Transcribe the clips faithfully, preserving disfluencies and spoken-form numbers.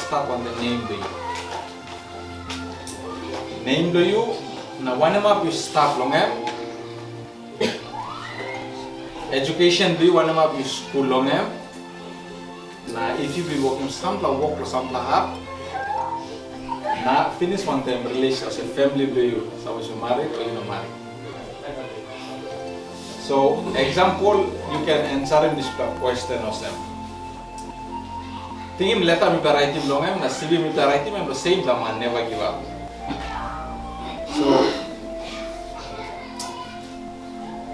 Stat wantaim nem bilong yu. Nem bilong yu, na wanem hap yu stap long em? Education bilong yu, wanem hap yu skul long em? Na if yu bin wokim sampela wok long sampela hap, na pinis wantaim relation olsem family bilong yu, sapos yu marit o yu no marit. So, example, yu ken answerim dispela question olsem. Tingim leta mipela raitim long em, na sivi mipela raitim em, the same the man never give up. So,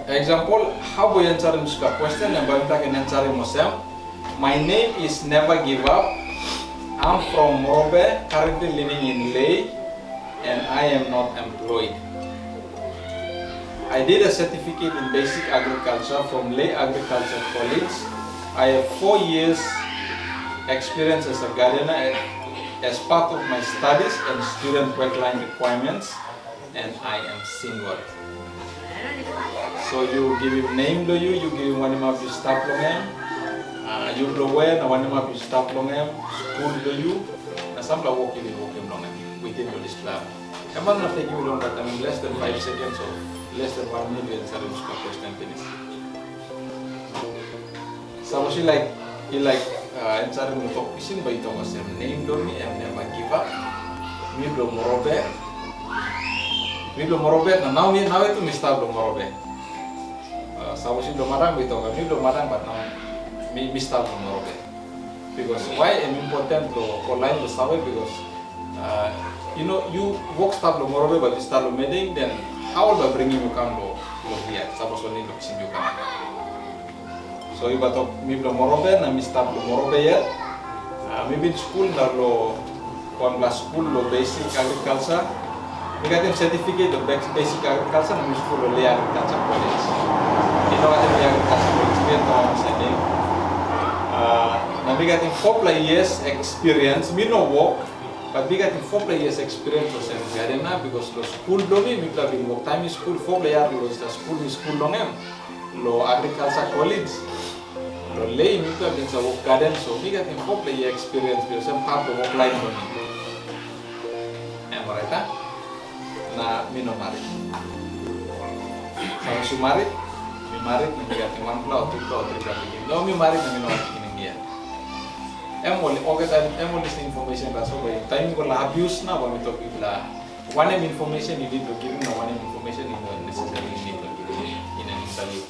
example, hau bai answerim dispela question, na bai mipela ken answerim olsem, my name is Never Give Up. I'm from Morobe, currently living in Lae, and I am not employed. I did a certificate in basic agriculture from Lae Agriculture College. I have four years experience as a gardener as part of my studies and student work line requirements, and I am single. So yu givim nem long yu, yu givim wanem hap yu stap long em, uh, yu bilong we na wanem hap yu stap long em, skul bilong yu, na sampela wok yu bin wokim long em, within long dispela. Em bai no tekim yu long taim, less than five seconds o less than one minute yu answerim dispela question pinis. Sapos yu laik, yu laik uh, answerim long tok pisin, bai yu tok olsem, nem bilong mi em Never Give Up. Mi bilong Morobe. Mi bilong Morobe, na nau mi, nau tu mi stap long Morobe. Uh, sapos yu bilong Madang, bai yu tok, mi bilong Madang, but nau mi, mi stap long Morobe. Because why em important long ol lain long save, because uh, you know, yu wok stap long Morobe, but yu stap long Madang, then how ol bai bringim yu kam long, long hia, sapos ol nid long kisim yu kam? So yu bai tok, mi bilong Morobe, na mi stap long Morobe yet. Uh, mi bin skul na long wanpela skul long basic agriculture. Mi gatim certificate of bas- basic agriculture, na mi skul long Lae Agriculture College. Mi no gatim Lae Agriculture College, mi no olsem nem. Uh, na mi gatim four plus years experience, mi no wok, but mi gatim four plus years experience olsem gardener, because long skul bilong mi, mipela bin wok taim mi skul, four plus year long skul mi skul long em, long Agriculture College. Long Lae mipela bin sa wok garden, so mi gatim four plus year experience bilong olsem part long wok lain bilong mi. Em orait, a? Na mi no marit. Sapos yu marit, mi marit, na mi gatim wanpela o tupela o tripela pikinini. No, mi marit na mi no gat pikinini yet. Em ol olgeta, em ol dispela information tasol, bai taim mi go long abuse na bai mi tok bikpela wanem information yu nid long givim na wanem information yu no necessarily nid long givim in an interview.